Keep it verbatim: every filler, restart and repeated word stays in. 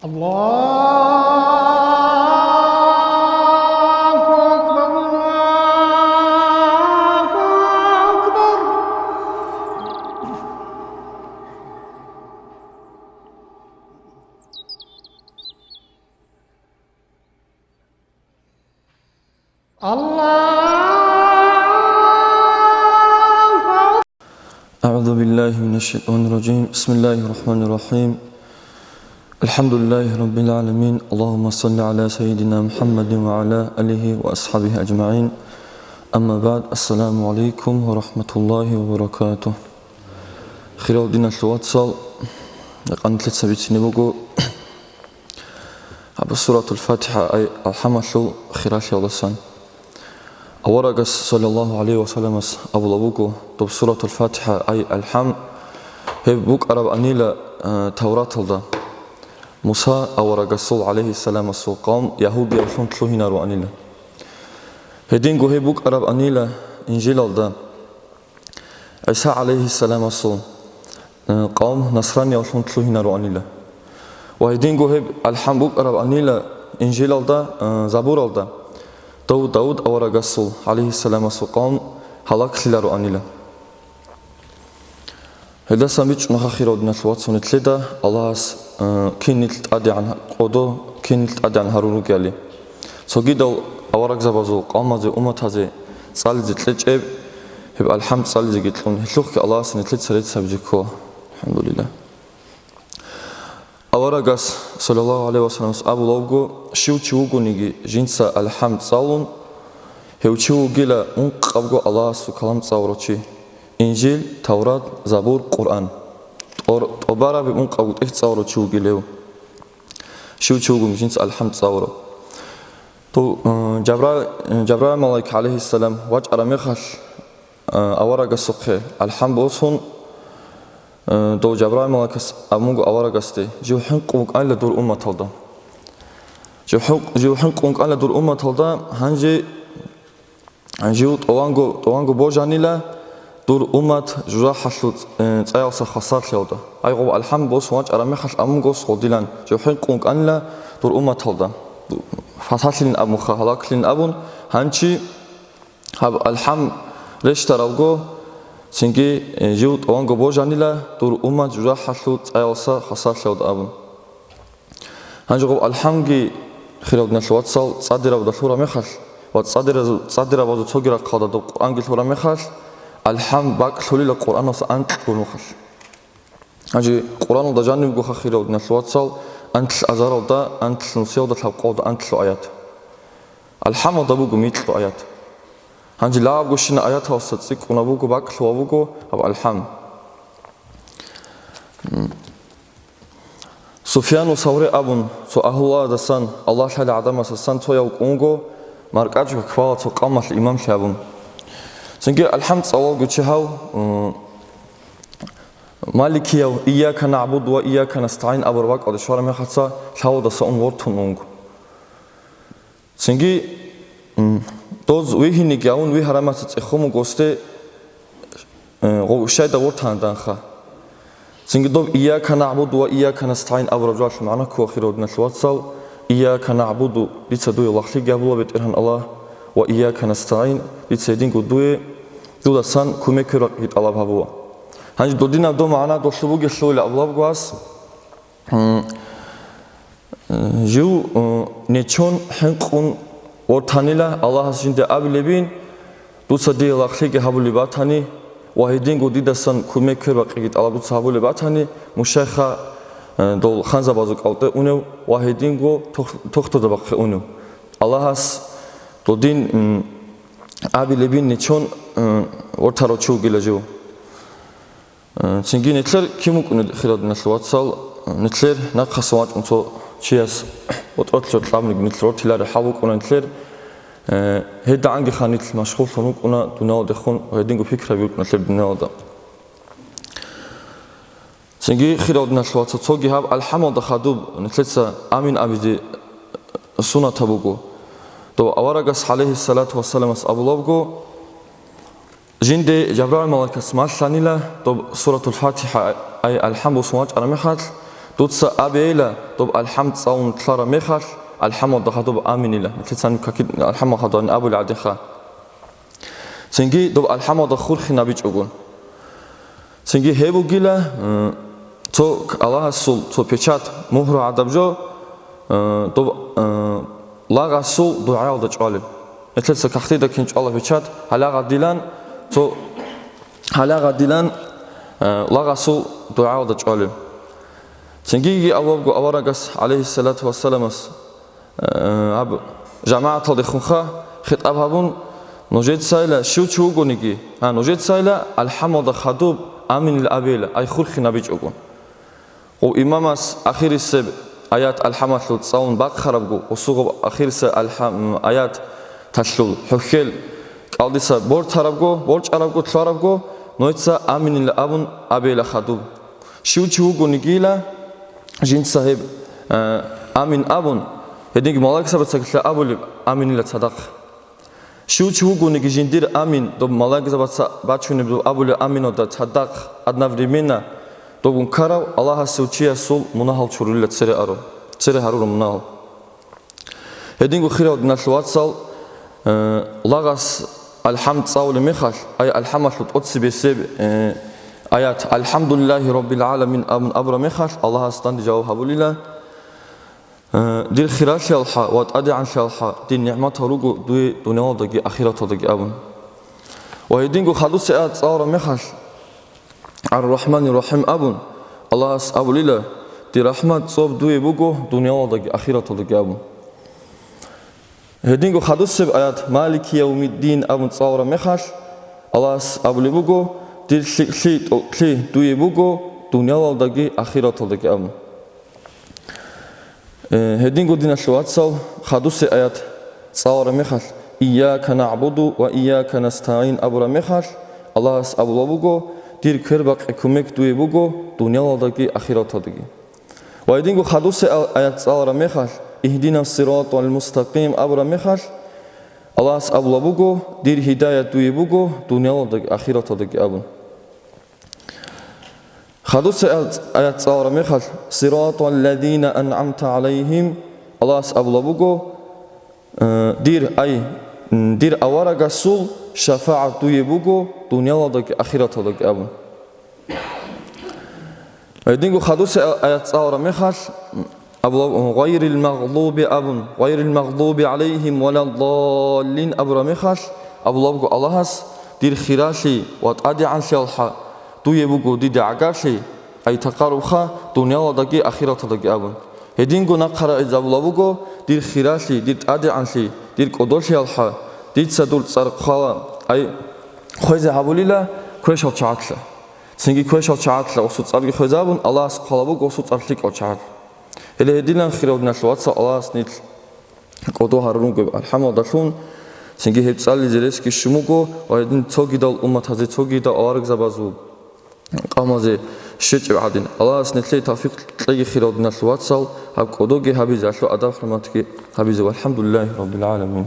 الله أكبر، الله أكبر. الله أكبر. أعوذ بالله من الشيطان الرجيم. بسم الله الرحمن الرحيم. الحمد لله رب العالمين. اللهم صل على سيدنا محمد وعلى آله وأصحابه أجمعين. أما بعد. السلام عليكم ورحمة الله وبركاته. Хирал диналъул вацал, къантлъица бицине буго Абу Суратул ФатихӀа, ай АлхӀамалъул хиралъиялдасан. Аварагас, саллаллагьу гӀалайгьи ва салламас, абула буго, доб Суратул ФатихӀа, ай АлхӀам, гьеб букӀарабанила, э, Тавраталда, Муса аварагасул, гӀалайгьиссаламасул, къавм ягьудиявлъун лъугьинароанила. Гьединго гьеб букӀарабанила Инжилалда, ГӀиса гӀалайгьиссаламасул, э, къавм насраниявлъун лъугьинароанила. Ва гьединго гьеб АлхӀам букӀарабанила Инжилалда, э, Забуралда, Дав-, Давуд аварагасул, гӀалайгьиссаламасул, къавм гьалаклъилароанила. Гьелдасан бичӀчӀунаха, хирал диналъул вацал, нилъеда Аллагьас, э, кин нилъ тӀадегӀан къодо, кин нилъ тӀадегӀан гьарун ругели. Цогидал аварагзабазул къавмазе, умматазе цӀализе кьечӀеб, гьеб АлхӀам цӀализеги кьун, гьелъухъги Аллагьас нилъеца рецц гьабизе ккола. АлхӀамдулиллагь. Аварагас, саллаллагьу гӀалайгьи ва салламас, абулеб буго, щив чи вугониги жинца АлхӀам цӀалун, гьев чи вугила ункъабго Аллагьасул калам цӀалурав чи: Инжил, Таврат, Забур, Къуръан. ТӀор-, тӀубараб ункъабго тӀехь цӀалурав чи вугилев. Щив чи вугониги жинца АлхӀам цӀалурав. Дов, э, Жабра-, э, Жабраил малаик, гӀалайгьиссалам, вачӀараб мехалъ, э, аварагасухъе АлхӀам босун, э, дов Жабраил малаикас абун буго аварагасде: «Жив хӀинкъун вукӀанила дур умматалда. Жив хӀинкъ-, жив хӀинкъун вукӀанила дур умматалда, гьанже жив тӀованго, тӀованго божанила дур уммат жужахӀалъул ц-, э, цӀаялса хвасарлъиялда». Ай гъоб АлхӀам босун вачӀараб мехалъ абун буго гъодилан: «Жив хӀинкъун вукӀанила дур умматалда. Фасалъилин абунха, гьалаклъилин абун, гьанчи гьаб АлхӀам рещтаралго, цинги, э, жив тӀованго божанила дур уммат жужахӀалъул цӀаялса хвасарлъиялда», абун. Гьанже гъоб АлхӀамги, хирал диналъул вацал, цӀадирабазда лъураб мехалъ ва цӀадираз-, цӀадирабазул цоги рахъалда доб Къуръанги лъураб мехалъ, АлхӀам бакӀлъулила Къуръаналъа анкьго нухалъ. Гьанже Къуръаналда жанибгоха, хирал диналъул вацал, анлъ азаралда, анлъ нусиялда лъабкъоялда анлъго аят. АлхӀамалда буго микьго аят. Гьанже лъабабгощинаб аяталдаса цӀикӀкӀунаб буго, бакӀлъулеб буго гьаб АлхӀам. Суфьяну Саври абун цо агьлуялдасан, Аллагь лъалел гӀадамасдасан цояв вукӀун вуго, маркӀачӀого ккола цо къавмалъ имамлъи абун. Цинги АлхӀам цӀалулев чи гьав, м, Маликияв «Ийяка нагӀбуду ва ийяка настагӀин» абураб бакӀалде щвараб мехалъ лъавалдаса ун вортун унго. Цинги, м, доз вигьинеги гьавун вигьараб мехалъ цӀехун буго гъосде, э, гъов щайда вортана данха. Цинги доб «Ийяка нагӀбуду ва ийяка настагӀин» абураб жоялъул магӀна ккола, хирал диналъул вацал: «Ийяка нагӀбуду», дица дуе лагълъиги гьабула, БетӀергьан Аллагь, «ва ийяка настагӀин», дица гьединго дуе, дудасан кумек-квербакъиги тӀалаб гьабула. Гьанже додинаб доб магӀна долъул бугелъул абулеб буго гьас, М, э, жив, э, нечон хӀинкъун вортанила, Аллагьас жинда абилебин, дуца дие лагълъиги гьабулеб батани ва гьединго дидасан кумек-квербакъиги тӀалаб дуца гьабулеб батани, мушайха, э, дол ханзабазул кӀалтӀе унев ва гьединго тох-, тохтурзабахъе унев. Аллагьас додин, м, абилебин нечон, э, вортарав чи вугила жив. Э, цинги нилъер кин вукӀунеб, хирал диналъул вацал, э, нилъер нахъасан вачӀун цо чияс ботӀролъи кьабниги нилъ рортилари хӀал букӀуна нилъер, э, гьедагӀангиха нилъ машгъуллъун вукӀуна дуниялалдехун, гьединго пикраби букӀуна нилъер дуниялалда. Цинги, хирал диналъул вацал, цоги гьаб АлхӀамалда хадуб нилъеца амин абизе суннатаб буго. Дов аварагас, гӀалайгьиссалату вассаламас, абулеб буго, Жинде Жабраил малаикас малъанила доб Суратул ФатихӀа, ай АлхӀам босун вачӀараб мехалъ, Дуца абейила, доб алхӀам цӀалун лъараб мехалъ, алхӀамалда хадуб аминила. Нилъецани какид алхӀамал хадуб абулеб гӀадинха. Цинги доб алхӀамалда хурхинабичӀого. Цинги гьеб бугила, м, цо Аллагьасул цо печать, мугьру гӀадаб жо, м, доб, м, лагъасул дугӀаялда чӀвалеб. Нилъеца кагътида кин чӀвала печать, гьалагъадилан цо, гьалагъадилан, м, лагъасул дугӀаялда чӀвалеб. Цинги йиги авлабго аварагас, гӀалайгьиссалату вассаламас, Э, гьаб жамагӀаталдехунха хитӀаб гьабун, нужецайила щив чи вугониги, а, нужецайила алхӀамалда хадуб аминил абейила, ай хурхинабичӀого. Гъов имамас ахирисеб аят алхӀамалъул цӀалун бахъарабго, гъосугъаб ахирисеб алхӀам-, аяталъул хӀухьел кӀалдиса бортарабго, борчӀарабго, лъварабго, нойца аминил абун абейила хадуб. Щив чи вугонигила, жинца гьеб, э, амин абун, гьединги малайкзабацаги абулеб аминила цадахъ. Щив чи вугониги жиндир амин доб малайкзабаца бачунеб доб абулеб аминалда цадахъ одновременно добгун ккарав Аллагьасев чиясул мунагьал чурулила цере аро, цере гьарурал мунагьал. Гьединго хирал диналъул вацал, э, лагъас алхӀам цӀалулеб мехалъ, ай алхӀамалъул тӀоцебесеб, э, аят, «АлхӀамдулиллагьи раббил гӀаламин» абун абураб мехалъ, Аллагьас данде жаваб гьабулила, э, «Дир хиралъиялха ва тӀадегӀанлъиялха дир нигӀматал руго дуе дуниялалдаги ахираталдаги», абун. Ва гьединго хадусе аят цӀалараб мехалъ, «Ар-Рахманир-Рахим» абун, Аллагьас абулила, «Дир рахмат цӀоб дуе буго дуниялалдаги ахираталдаги», абун. Гьединго хадусеб аят, «Малики явмиддин» абун цӀалараб мехалъ, Аллагьас абулеб буго, «Дир лъикӀлъи, тӀокӀлъи дуе буго дуниялалдаги ахираталдаги», абун. Э, гьединго диналъул вацал, хадусе аят цӀалараб мехалъ, «Ийяка нагӀбуду ва ийяка настагӀин» абураб мехалъ, Аллагьас абулеб буго, «Дир квербакъи кумек дуе буго дуниялалдаги ахираталдаги». Ва гьединго хадусе ал-, аят цӀалараб мехалъ, «Игьдинас сиратал мустакъим» абураб мехалъ, Аллагьас абулеб буго, «Дир гьидаят дуе буго дуниялалдаги ахираталдаги», абун. Хадусе аят цӀалараб мехалъ, «Сиратал лазина ан'амта гӀалайгьим», Аллагьас абулеб буго, э, дир, ай, м, дир аварагасул шафагӀат дуе буго дуниялалдаги ахираталдаги абун. Гьединго хадусе а-, аят цӀалараб мехалъ, абулеб, «Гъайрил магълуби» абун, «Гъайрил магълуби гӀалайгьим валаддаллин» абураб мехалъ, абулеб буго Аллагьас, «Дир хиралъи ва тӀадегӀанлъиялха дуе буго дида гӀагарлъи, ай такъарубха дуниялалдаги ахираталдаги» абун. Гьединго нахъа рагӀизе абулеб буго, «Дир хиралъи, дир тӀадегӀанлъи, дир кӀодолъиялха, дица дур цӀар хъвала, ай хвезе гьабулила квешал чагӀалъа». Цинги квешал чагӀалъа гъосул цӀарги хвезабун, Аллагьас хъвалеб буго гъосул цӀар лъикӀал чагӀалъ. Гьеле гьединан, хирал диналъул вацал, Аллагьас нилъ кӀодо гьарун ругеб алхӀамалдалъун, цинги гьеб цӀализе ресги щун буго ва гьедин цогидал умматазе, цогидал аварагзабазул къавмазе щвечӀеб гӀадин. Аллагьас нилъее тавфикъ кьеги, хирал диналъул вацал, гьаб кӀодоги гьабизе, гьалъул адаб-хӀурматги гьабизе. ВалхӀамдулиллагьи раббил гӀаламин.